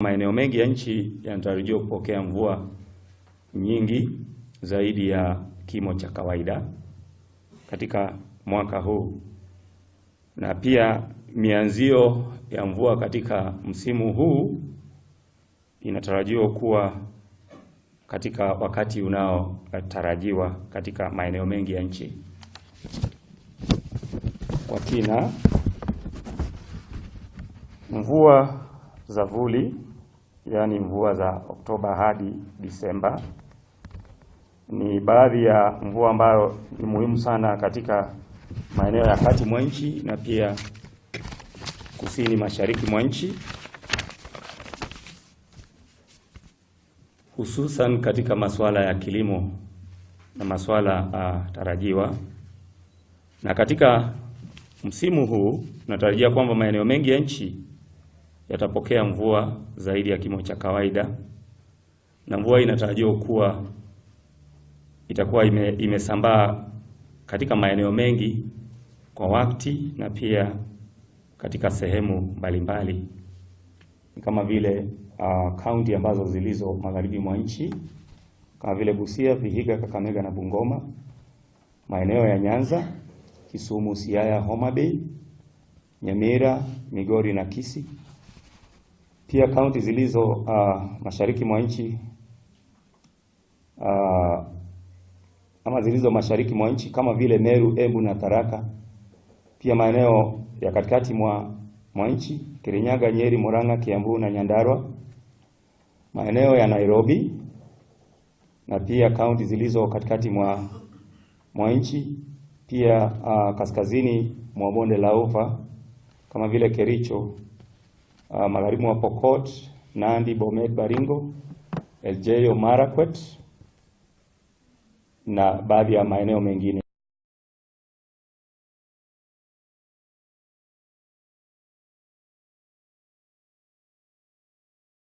Maeneo mengi ya nchi yanatarajiwa kupokea mvua nyingi zaidi ya kimo cha kawaida katika mwaka huu, na pia mianzio ya mvua katika msimu huu inatarajiwa kuwa katika wakati unaotarajiwa katika maeneo mengi ya nchi. Kwa kina, mvua za vuli, yaani mvua za Oktoba hadi Disemba, ni baadhi ya mvua ambayo ni muhimu sana katika maeneo ya kati mwa nchi na pia kusini mashariki mwa nchi, hususan katika masuala ya kilimo na masuala tarajiwa. Na katika msimu huu tunatarajia kwamba maeneo mengi ya nchi yatapokea mvua zaidi ya kimo cha kawaida, na mvua inatarajiwa kuwa itakuwa imesambaa katika maeneo mengi kwa wakati na pia katika sehemu mbalimbali kama vile kaunti ambazo zilizo magharibi mwa nchi kama vile Busia, Vihiga, Kakamega na Bungoma, maeneo ya Nyanza, Kisumu, Siaya, Homa Bay, Nyamira, Migori na Kisii. Pia kaunti zilizo mashariki mwa nchi ama zilizo mashariki mwa nchi kama vile Meru, Embu na Tharaka. Pia maeneo ya katikati mwa nchi Kirinyaga, Nyeri, Murang'a, Kiambu na Nyandarua, maeneo ya Nairobi na pia kaunti zilizo katikati mwa nchi, pia kaskazini mwa bonde la Ufa kama vile Kericho, magharibi mwa Pokot, Nandi, Bomet, Baringo, Elgeyo Marakwet na baadhi ya maeneo mengine.